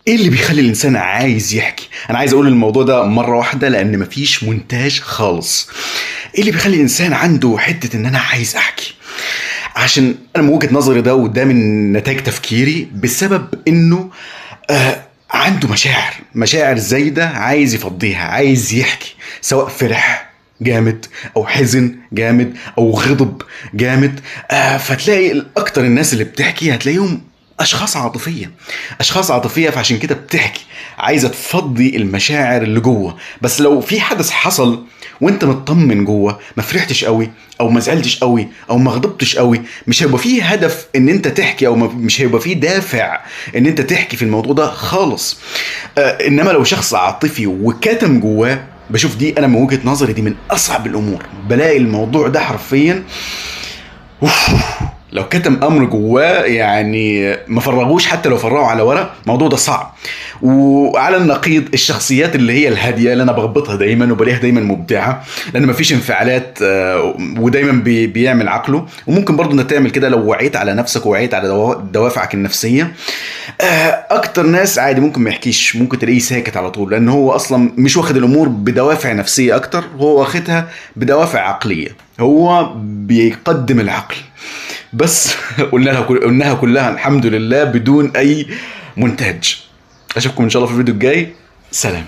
ايه اللي بيخلي الانسان عايز يحكي؟ انا عايز اقول الموضوع ده مرة واحدة لان مفيش مونتاج خالص. ايه اللي بيخلي الانسان عنده حتة ان انا عايز احكي؟ عشان انا من وجهه نظري ده، وده من نتائج تفكيري، بسبب انه عنده مشاعر زايدة عايز يفضيها، عايز يحكي، سواء فرح جامد او حزن جامد او غضب جامد. فتلاقي اكتر الناس اللي بتحكي هتلاقيهم اشخاص عاطفية، اشخاص عاطفية، فعشان كده بتحكي، عايزه تفضي المشاعر اللي جوه. بس لو في حدث حصل وانت مطمن جوه، ما فرحتش قوي او ما زعلتش قوي او ما غضبتش قوي، مش هيبقى فيه هدف ان انت تحكي، او مش هيبقى فيه دافع ان انت تحكي في الموضوع ده خالص. انما لو شخص عاطفي وكتم جواه، بشوف دي انا من وجهة نظري دي من اصعب الامور. بلاقي الموضوع ده حرفيا لو كتم امر جواه، يعني ما فرغوش، حتى لو فرغوا على ورق، الموضوع ده صعب. وعلى النقيض الشخصيات اللي هي الهادية اللي انا بغبطها دايما وبلاقيها دايما مبدعة، لان ما فيش انفعالات، ودايما بيعمل عقله. وممكن برضو انك تعمل كده لو وعيت على نفسك ووعيت على دوافعك النفسية. اكتر ناس عادي ممكن ما يحكيش، ممكن تلاقيه ساكت على طول، لان هو اصلا مش واخد الامور بدوافع نفسية اكتر، هو واخدها بدوافع عقلية، هو بيقدم العقل بس. قلناها كلها الحمد لله بدون اي مونتاج. اشوفكم ان شاء الله في الفيديو الجاي. سلام.